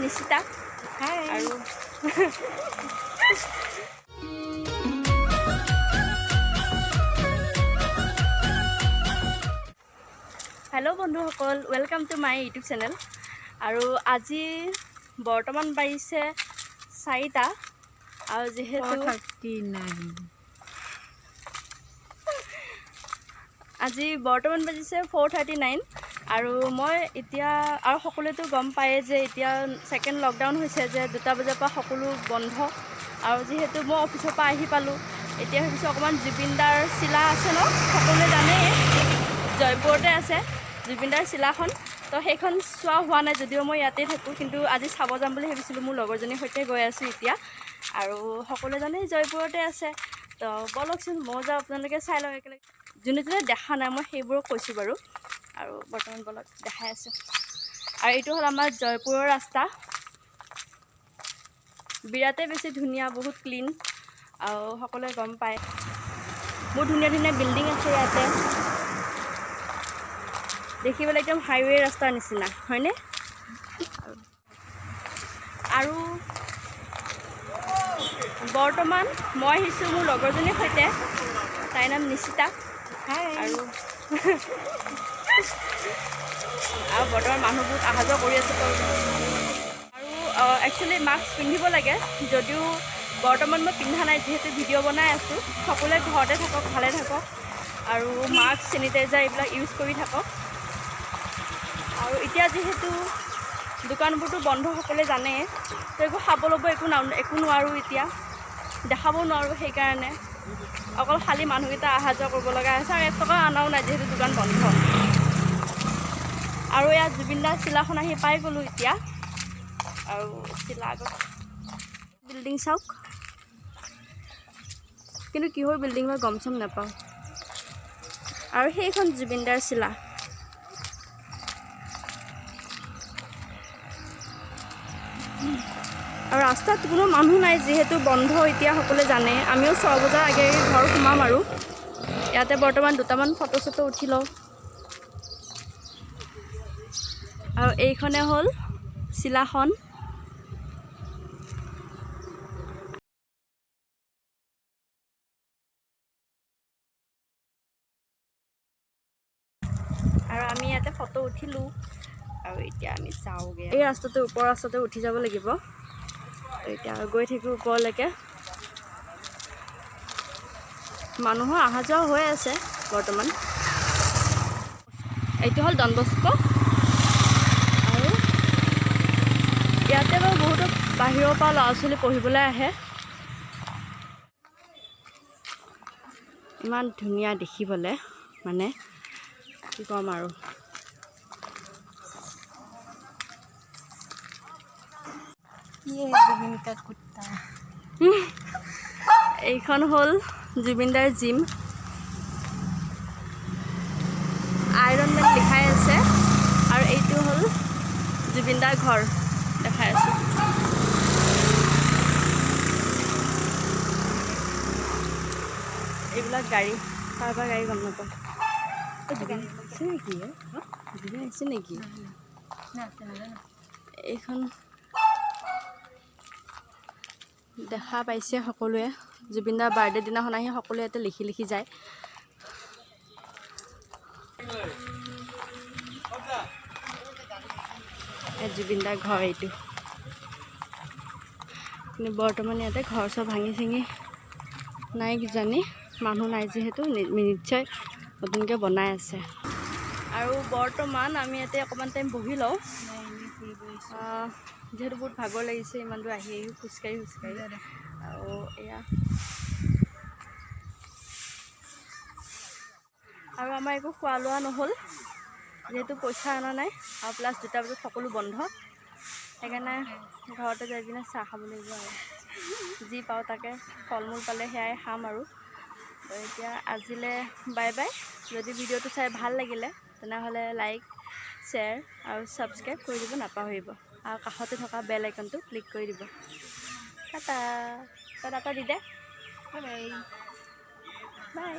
নিশিতা। আৰু হেল্ল' বন্ধুসকল, welcome to my YouTube channel. আৰু আজি বৰ্তমান বাজিছে 4টা আৰু যিহেতু আজি বৰ্তমান বাজিছে 4:39। আৰু মই এতিয়া আৰু সকলোৱেতো গম পায়ে যে এতিয়া ছেকেণ্ড লকডাউন হৈছে, যে 2টা বজাৰ পৰা সকলো বন্ধ। আৰু যিহেতু মই অফিচৰ পৰা আহি পালোঁ, এতিয়া ভাবিছোঁ অকণমান জুবিনদাৰ চিলা আছে ন, সকলোৱে জানেই জয়পুৰতে আছে জুবিনদাৰ চিলাখন। তো সেইখন চোৱা হোৱা নাই যদিও মই ইয়াতেই থাকোঁ, কিন্তু আজি চাব যাম বুলি ভাবিছিলোঁ। মোৰ লগৰজনীৰ সৈতে গৈ আছোঁ এতিয়া। আৰু সকলোৱে জানেই জয়পুৰতে আছে। তো ব'লকচোন ময়ো যাওঁ, আপোনালোকে চাই লওক একেলগে। যোনে যোনে দেখা নাই মই সেইবোৰক কৈছোঁ বাৰু। আৰু বৰ্তমান ব'লক দেখাই আছোঁ। আৰু এইটো হ'ল আমাৰ জয়পুৰৰ ৰাস্তা, বিৰাটেই বেছি ধুনীয়া, বহুত ক্লিন আৰু সকলোৱে গম পায়। বহুত ধুনীয়া ধুনীয়া বিল্ডিং আছে ইয়াতে, দেখিবলৈ একদম হাইৱে ৰাস্তাৰ নিচিনা হয়নে? আৰু বৰ্তমান মই আহিছোঁ মোৰ লগৰজনীৰ সৈতে, তাইৰ নাম নিশিতা। আৰু আৰু বৰ্তমান মানুহ বহুত অহা যোৱা কৰি আছে। আৰু একচুৱেলি মাস্ক পিন্ধিব লাগে, যদিও বৰ্তমান মই পিন্ধা নাই যিহেতু ভিডিঅ' বনাই আছোঁ। সকলোৱে ঘৰতে থাকক, ভালে থাকক আৰু মাস্ক, চেনিটাইজাৰ এইবিলাক ইউজ কৰি থাকক। আৰু এতিয়া যিহেতু দোকানবোৰতো বন্ধ সকলোৱে জানে, তো একো খাব ল'ব একো নোৱাৰোঁ, এতিয়া দেখাব নোৱাৰোঁ, সেইকাৰণে অকল খালী মানুহকেইটা অহা যোৱা কৰিব লগা হৈছে। আৰু 1 টকা আনাও নাই যিহেতু দোকান বন্ধ। আৰু ইয়াত জুবিনদাৰ চিলাখন আহি পাই গ'লোঁ এতিয়া। আৰু চিলা আগত বিল্ডিং চাওক, কিন্তু কিহৰ বিল্ডিং মই গম চম নাপাওঁ। আৰু সেইখন জুবিনদাৰ চিলা। আৰু ৰাস্তাত কোনো মানুহ নাই যিহেতু বন্ধ এতিয়া সকলোৱে জানে। আমিও 6 বজাৰ আগে আগে ঘৰ সোমাম। আৰু ইয়াতে বৰ্তমান দুটামান ফটো চটো উঠি লওঁ। আৰু এইখনে হ'ল চিলাখন। আৰু আমি ইয়াতে ফটো উঠিলোঁ। আৰু এতিয়া আমি যাওঁগৈ, এই ৰাস্তাটোৰ ওপৰৰ ৰাস্তাটো উঠি যাব লাগিব। এতিয়া গৈ থাকোঁ ওপৰলৈকে। মানুহৰ অহা যোৱা হৈ আছে বৰ্তমান। এইটো হ'ল ডনবস্কো। আৰু ইয়াতে বাৰু বহুতো বাহিৰৰ পৰা ল'ৰা ছোৱালী পঢ়িবলৈ আহে। ইমান ধুনীয়া দেখিবলৈ, মানে কি ক'ম আৰু। এইখন হ'ল জুবিনদাৰ জিম, আইৰণ মেন লিখাই আছে। আৰু এইটো হ'ল জুবিনদাৰ ঘৰ দেখাই আছোঁ। এইবিলাক গাড়ী, কাৰোবাৰ গাড়ী গম নাপাওঁ। আছে নেকি? জুবিন আহিছে নেকি? এইখন দেখা পাইছে সকলোৱে। জুবিনদাৰ বাৰ্থডে দিনাখন আহি সকলোৱে ইয়াতে লিখি লিখি যায়। জুবিনদাৰ ঘৰ এইটো। কিন্তু বৰ্তমান ইয়াতে ঘৰ চৰ ভাঙি চাঙি নাই কিজানি, মানুহ নাই যিহেতু, নিশ্চয় নতুনকৈ বনাই আছে। আৰু বৰ্তমান আমি ইয়াতে অকণমান টাইম বহি লওঁ, যিহেতু বহুত ভাগৰ লাগিছে ইমান দূৰ আহি আহি খোজকাঢ়ি খোজকাঢ়ি। আৰু এয়া আৰু আমাৰ একো খোৱা লোৱা নহ'ল যিহেতু পইচা অনা নাই। আৰু প্লাছ 2টা বজাত সকলো বন্ধ, সেইকাৰণে ঘৰতে যাই পিনে চাহ খাব লাগিব। আৰু যি পাওঁ তাকে ফল মূল পালে সেয়াই খাম। আৰু তো এতিয়া আজিলৈ বাই বাই। যদি ভিডিঅ'টো চাই ভাল লাগিলে তেনেহ'লে লাইক, শ্বেয়াৰ আৰু ছাবস্ক্ৰাইব কৰি দিব নাপাহৰিব। আৰু কাষতে থকা বেল আইকনটো ক্লিক কৰি দিব। টাটা টাটা দি দে, বাই বাই।